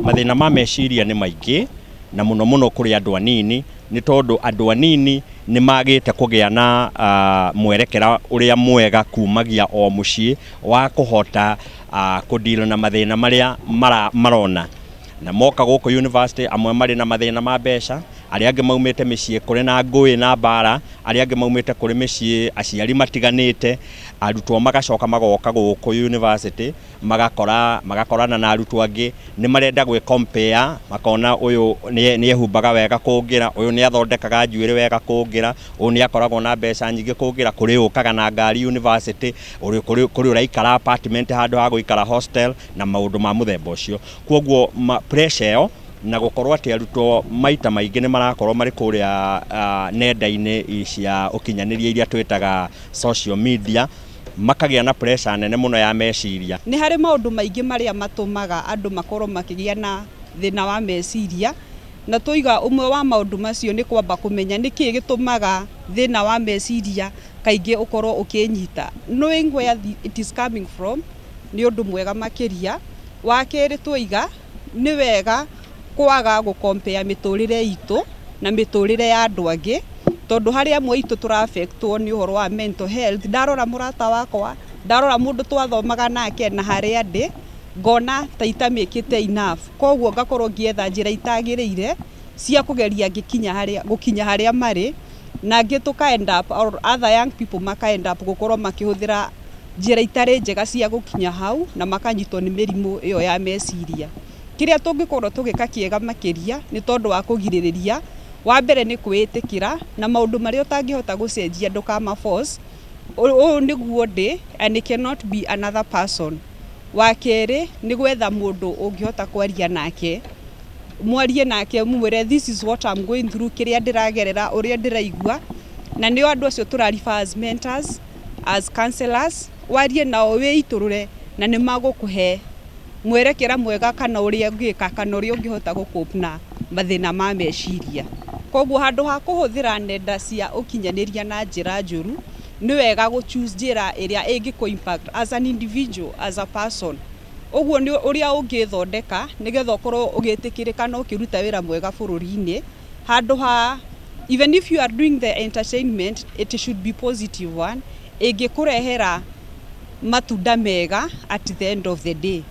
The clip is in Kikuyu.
Mathĩna ma meciria nĩ maingĩ na mũno mũno kũrĩ andũ anini, nĩ tondũ andũ anini nĩ magĩte kũgĩa na mwerekera ũrĩa mwega kumagia o mũciĩ wa kũhota kũ deal na mathĩna marĩa marona. Na moka gũkũ university, amwe marĩ na mathĩna ma mbeca, arĩa angĩ maumĩte mĩciĩ kũrĩ na ngũĩ na mbara, arĩa angĩ maumĩte kũrĩ mĩciĩ aciari matiganĩte. Arutwo magacoka magoka gũkũ university, magakora magakorana na arutwo angĩ, nĩ marenda gwĩ compare, makona ũyũ nĩ ehumbaga wega kũngĩra ũyũ, nĩ athondekaga njuĩrĩ wega kũngĩra ũyũ, nĩ akoragwo na mbeca nyingĩ kũngĩra, kũrĩ ũkaga na ngari university, kũrĩ ũraikara apartment handũ ha gũikara hostel, na maũndũ ma mũthemba ũcio. Koguo pressure ĩyo na gũkorwo atĩ arutwo maita maingĩ nĩ marakorwo marĩ kũrĩa nenda-inĩ cia ũkinyanĩria iria twĩtaga social media, makagĩa na pressure nene mũno ya meciria. Nĩ harĩ maũndũ maingĩ marĩa matũmaga andũ makorwo makĩgĩa na thĩna wa meciria, na tũiga ũmwe wa maũndũ macio nĩ kwamba kũmenya nĩkĩĩ gĩtũmaga thĩna wa meciria kaingĩ ũkorwo ũkĩnyita. Knowing where it is coming from nĩ ũndũ mwega makĩria. Wa kerĩ, tũiga nĩ wega kwaga gũ-compare mĩtũrĩre itũ na mĩtũrĩre ya andũ angĩ, tondũ harĩ amwe aitũ tũra-affectwo nĩ ũhoro wa mental health. Ndarora mũrata wakwa, ndarora mũndũ twathomaga nake na harĩa ndĩ, ngona ta itamĩkĩte enough, koguo ngakorwo ngĩetha njĩra itagĩrĩire cia kũgeria ngĩkinya harĩa gũkinya harĩa marĩ. Na angĩ tũka end up, or other young people maka end up gũkorwo makĩhũthĩra njĩra itarĩ njega cia gũkinya hau, na makanyitwo nĩ mĩrimũ ĩyo ya meciria. Kĩrĩa tũngĩkorwo tũgĩka kĩega makĩria nĩ tondũ wa kũgirĩrĩria, wa mbere nĩ kwĩĩtĩkĩra na maũndũ marĩa ũtangĩhota gũcenjia, ndũkama force. Ũyũ nĩguo ndĩ and it cannot be another person. Wa kerĩ nĩ gwetha mũndũ ũngĩhota kwaria nake, mwarie nake, mumwĩre, "This is what I'm going through, kĩrĩa ndĩragerera, ũrĩa ndĩraigua." Na nĩo andũ acio tũra refer as mentors, as counselors. Warie nao, wĩitũrũre, na nĩ magũkũhe mwerekera mwega kana ũrĩa ũngĩka kana ũrĩa ũngĩhota gũ-cope na mathĩna ma meciria. Koguo handũ ha kũhũthĩra nenda cia ũkinyanĩria na njĩra njũru, nĩ wega gũ choose njĩra ĩrĩa ĩngĩkũ impact as an individual, as a person, ũguo nĩ ũrĩa ũngĩthondeka nĩgetha ũkorwo ũgĩtĩkĩrĩka na ũkĩruta wĩra mwega bũrũri-inĩ. Handũ ha, even if you are doing the entertainment, it should be positive one ĩngĩkũrehera matunda mega at the end of the day.